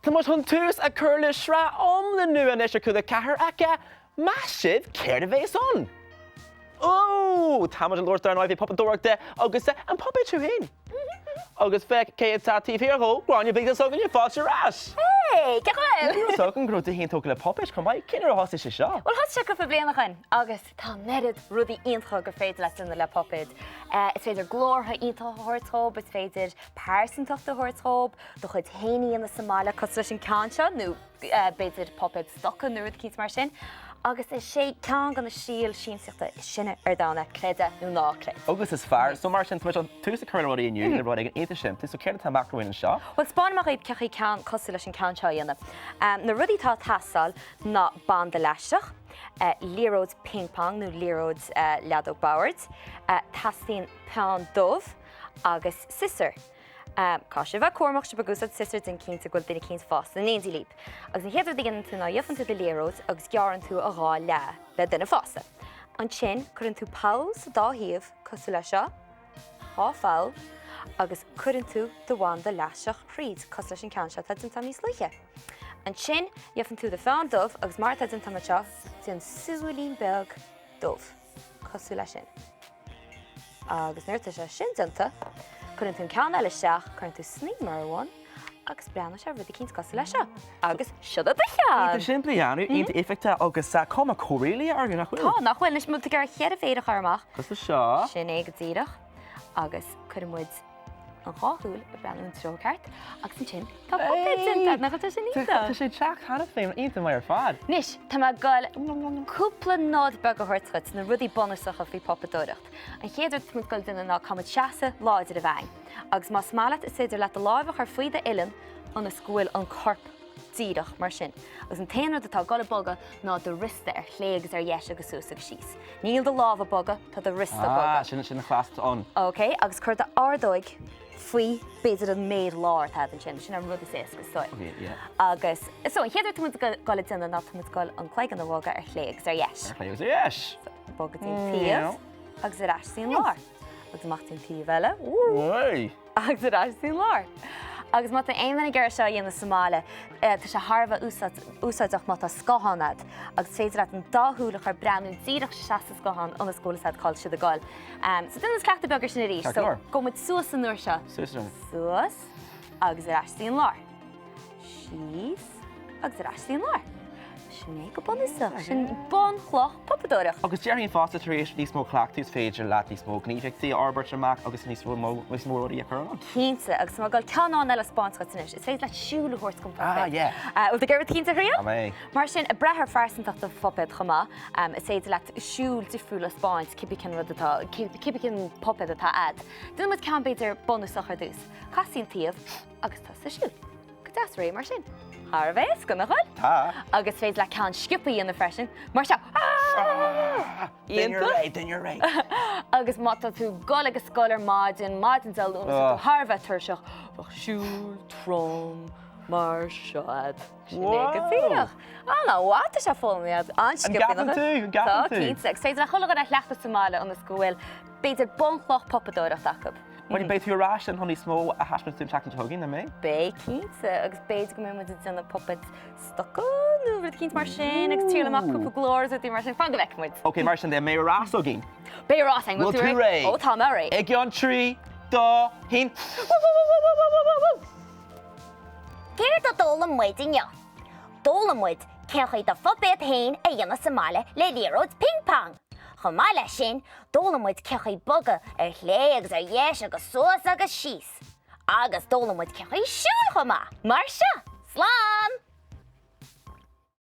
Tá muid chun tús a chur le sraith iomlán nua anois ar Cúla 4 ach meas sibh céard a bheas ann? Ó! Tá muid ag labhairt dar ndóigh faoi puipeadóireachta agus an puipéad tú féin. Agus féach cé atá taobh thiar dhó, Gráinne Bhídeach s'againne, fáilte ar ais! Hey! Cén chaoi a bhfuil? Níl a fhios agam go raibh tú féin tógtha le puipéid chomh maith, cén uair a thosaigh sé seo? Bhuel thosaigh sé cúpla bliain ó shin agus tá an oiread rudaí iontacha gur féidir leat déanamh le puipéid. Is féidir glórtha iontacha a thabhairt dhób, is féidir pearsantacht a thabhairt dhób, do chuid féin a dhéanamh sa mbaile cosúil leis an ceann seo nó b'fhéidir puipéad stoca nó rud eicínt mar sin. Agus is é ceann de na stíl siamsaíochta is sine ar domhan é, creid é nó ná creid. Agus is fearr. So mar sin, tá muid chun tús a chur le rudaí inniu le rud éigin iontach simplí. So céard atá amach romhainn anseo? Bhuel, 'spáinfidh mé dhaoibh cén chaoi ceann cosúil leis an ceann seo a dhéanamh. Na rudaí atá ag teastáil ná banda leaisteach, liathróid ping pong nó liathróid leadóg boird, teastaíonn peann dubh agus siosúr. Caithfidh sibh a bheith cúramach, sibh ag úsáid siosúr déan cinnte go bhfuil duine eicínt fásta in éindí libh. Agus an chéad rud a dhéanann tú ná gheobhann tú do liathróid agus gearrann tú a dhá leath le duine fásta. Ansin cuireann tú poll sa dá thaobh cosúil le seo, dhá pholl, agus cuireann tú do bhanda leaisteach thríd cosúil leis an ceann seo atá déanta agam níos luaithe. Ansin gheobhann tú do pheann dubh agus mar atá déanta agam anseo, déan súilín beag dubh. cosúil leis sin. Agus nuair atá sé sin déanta, cuireann tú an ceann eile isteach, cuireann tú snaidhm ar a bhun agus breathnóidh sé rud eicínt cosúil leis seo. Agus seo do cheann! Iontach simplí a dhéanamh, iontach éifeachtach agus cuma chomh réalaíoch orthu, nach bhfuil? Tá, nach bhfuil? Anois má tá tú ag iarraidh cheithre mhéar a chur amach. Cosúil leis seo. Sin é go díreach. Agus cuireann muid an dhá shúil ag breathnú an treo ceart agus ansin tá puipéad déanta! Nach bhfuil sé sin iontach? Tá sé ag teacht cheana féin, iontach maith ar fad. Anois, tá mé ag goil cúpla nod beag a thabhairt dhuit, na rudaí bunúsacha faoi puipeadóireacht. An chéad rud atá muid ag goil a dhéanamh ná caithfidh muid seasamh láidir a bheith againn. Agus más maith leat, is féidir leat do láimh a chur faoi d'uillinn ionas go bhfuil an corp díreach mar sin. Agus an t-aon rud atá ag dul ag bogadh ná do wriosta ar chlé agus ar dheis agus suas agus síos. Níl do lámh ag bogadh, tá do wriosta ag bogadh. Ah, sin sin an chleas atá ann. Ok, agus cuir d'ordóig faoi b'fhéidir an méar láir atá agat ansin. Sin an rud is éasca, is dóigh. Ok, yeah. Agus, so an chéad rud atá muid ag dul a déanamh ná tá muid ag dul an cloigeann a bhogadh ar chlé agus ar dheis. Ar chlé agus ar dheis. So, bog go dtí an taobh agus ar ais go dtí an lár. Agus amach go dtí an taobh eile. Uai! agus ar ais go dtí an lár. Agus má tá aon duine ag iarraidh seo a dhéanamh sa mbaile, tá sé thar a bheith úsáideach má tá scáthán agat agus is féidir leat an dá shúil a chur breathnú díreach isteach sa scáthán ionas go bhfuil fhios agat cá bhfuil siad ag dul. So déanfaidh muid cleachtadh beag ar sin arís. So gabhfaidh muid suas an uair seo. Suas. Suas agus ar ais go dtí an lár. Síos agus ar ais go dtí an lár. Sin é go bunúsach. Sin bunchloch puipeadóireacht. Agus déarfainn fosta tar éis níos mó cleachtaidh is féidir leat níos mó gníomhaíochtaí a fhorbairt amach agus níos mó níos mó rudaí a chur ann. Cinnte, agus tá mé ag dul ceann amháin eile a 'spáint dhuit anois. Is féidir leat siúl a thabhairt don phuipéad. Ah, yeah. Bhfuil tú ag iarraidh rud eicínt a thriail? Tá mé. Mar sin, ag brath ar phearsantacht do phuipéad chomh maith, is féidir leat siúl difriúil a 'spáint cibé cén rud atá, cibé cén puipéad atá a'd. Déanfaidh muid ceann b'fhéidir bunúsach ar dtús. Cas an taobh agus tosaigh ag siúl. Go deas réidh mar sin. Thar a bheith éasca, nach bhfuil? Tá. Agus is féidir leat ceann sciobtha a dhéanamh freisin, mar seo. Then you're réidh, then you're réidh. Agus má tá tú ag dul ag an scoil ar maidin, maidin Dé Luain, tá tú thar a bheith tuirseach, bheadh siúl trom mar seo a'd. Sin é go díreach. An-mhaith, tá sé foghlamtha a'd. An-sciobtha. An gceapann tú? An gceapann tú? Tá, cinnte. Agus is féidir le chuile dhuine a chleachtadh sa mbaile ionas go bhfuil, b'fhéidir, bunchloch puipeadóireachta acu. Bhuel, beidh tú ar ais linn chun níos mó a thaispeáint dúinn an tseachtain seo chugainn, an mbeidh? Beidh, cinnte, agus b'fhéidir go mbeidh muid ag déanamh puipéid stoca nó rud eicínt mar sin agus triail amach cúpla glór agus rudaí mar sin, fan go bhfeicfidh muid. Ok, mar sin de, an mbeidh rás againn? Beidh rás againn, bhfuil tú réidh? Ó, tá mé réidh. I gceann 3, 2, 1. Céard a d'fhoghlaim muid inniu? D'fhoghlaim muid cén chaoi do phuipéad féin a dhéanamh sa mbaile le liathróid ping pong. Chomh maith leis sin, d'fhoghlaim muid cén chaoi bogadh ar chlé agus ar dheis agus suas agus síos. Agus d'fhoghlaim muid cén chaoi siúl chomh maith, mar seo! Slán!